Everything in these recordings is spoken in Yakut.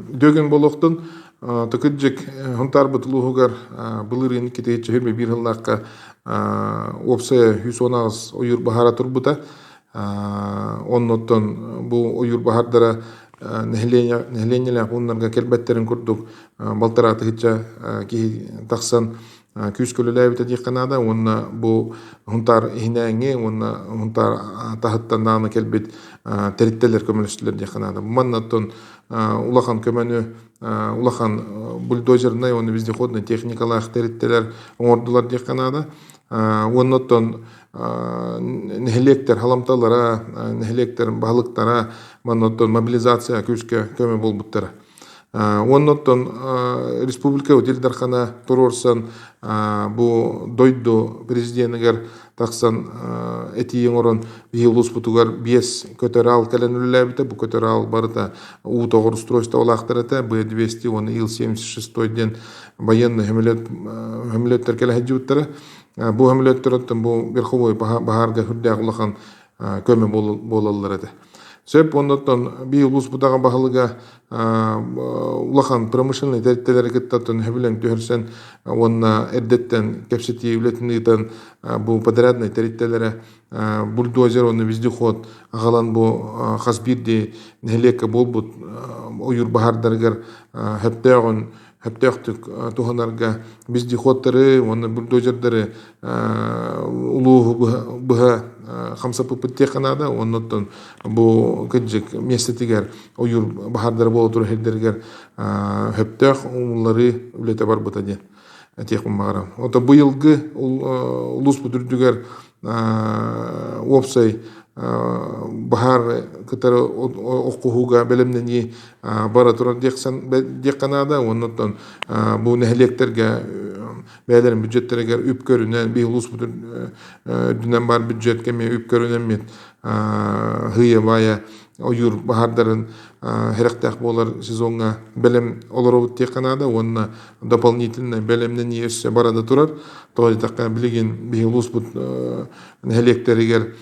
Дөгүн буолуохтун Тыкыдьык Хунтаарбыт улууһугар былырыын китиһиччи биир сыллаахха уопсайа 118 ойуур баһаара турбута. Оннуттан бу ойуур баһаардара нэһилиэнньэлээх пууннарга кэлбэттэрин курдук балтараа тыһыынча киһи тахсан күүскэ үлэлээбитэ диэххэ наада уонна бу Хунтаар иһинээҥҥи уонна Хунтаар таһыттан даҕаны кэлбит тэрилтэлэр көмөлөстүлэр диэххэ наада. Манна оттон улахан көмөнү улахан бульдозернай уонна вездеходнай техникалаах тэрилтэлэр оҥордулар диэххэ наада. Уонна оттон нэһилиэктэр халамталара, нэһилиэктэр баһылыктара манна оттон мобилизация күүскэ көмө буолбуттара. Уонна оттон республика Ил Дархана туруорсан бу дойду президенигэр тахсан этии оҥорон биһи улууспутугар биэс көтөр аал кэлэн үлэлээбитэ. Бу көтөр аал барыта уу тоҕор устройстволаахтар этэ. Б-200 уонна Ил-76 диэн военный хөмөлөттөр кэлэ сылдьыбыттара. Бу хөмөлөттөр оттон бу верховой баһаарга сүрдээх улахан көмө буолаллар этэ. Сөп оннуттан бии улууспутаҕа баһылыга улахан промышленнай тэрилтэлэри кытта сөбүлэҥ түһэрсэн уонна эрдэттэн кэпсэтии үлэтин ыытан бу подряднай тэрилтэлэрэ бульдозер уонна вездеход аҕалан бу хас биирдии нэһилиэккэ буолбут ойуур баһаардарыгар сөптөөҕүн сөптөөхтүк туһанарга вездеходтары уонна бульдозердары улууһу быһа хамсаппыппыт диэххэ наада. Оннуттан бу кырдьык миэстэтигэр ойуур баһаардара буола турар сирдэригэр сөптөөх умулларыы үлэтэ барбыта диэн этиэхпин баҕарабын. Ото быйылгы улууспут үрдүгэр уопсай баһаар кытары оххуһууга бэлэмнэнии бара турар диэххэ наада. Оннуттан бу нэһилиэктэргэ бэйэлэрин бюджеттэригэр үп көрүнэн, биһи улууспут үрдүнэн баар бюджетка эмиэ үп көрүнэммит һыйа-баайа ойуур баһаардарын сэрэхтээх буолар сезоҥҥа бэлэм олоробут диэххэ наада уонна дополнительно бэлэмнэнии өссө бара да турар. Тоҕо диэтэххэ, билигин биһи улууспут нэһилиэктэригэр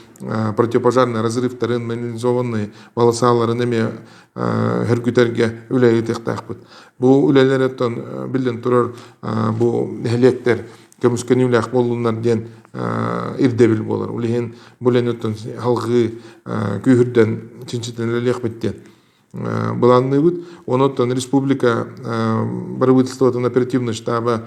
противопожарный разрывтарын, минерализованный полосаларын эмиэ хөргүтэргэ үлэ ыытыахтаахпыт. Бу үлэлэр оттон биллэн турар бу нэһилиэктэр көмүскэнүүлээх буоллуннар диэн ирдэбил буолар. Ол иһин бу үлэни оттон салҕыы күүһүрдэн чинчитэн үлэлиэхпит диэн былаанныыбыт. Онон республика правительствотын оперативный штаба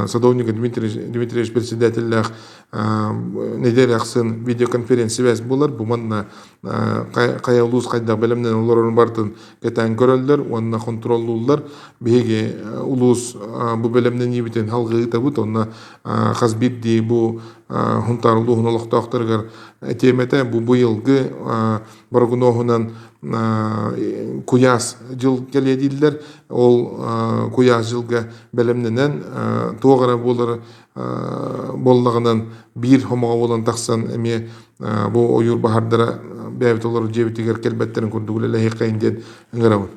Садовник Дмитрий Дмитриевич председателлээх неделя ахсын видеоконференц-связь буолар. Бу манна хайа улуус хайдах бэлэмнэн олорорун барытын кэтээн көрөллөр уонна хонтуруоллууллар. Биһиги улуус бу бэлэмнэниибитин салгыы ыытабыт. Онно хас биирдии бу Хунтаар улууһун олохтоохторугар этиэм этэ бу быйылгы борогунуоһунан куйаас дьыл кэлиэ дииллэр. Ол куйаас дьылга бэлэмнэнэн туох эрэ буолар буоллаҕынан биир хомоҕо буолан тахсан эмиэ бу ойуур баһаардара бэйэбит олорор дьиэбитигэр кэлбэттэрин курдук үлэлэһиэххэйин диэн ыҥырабын.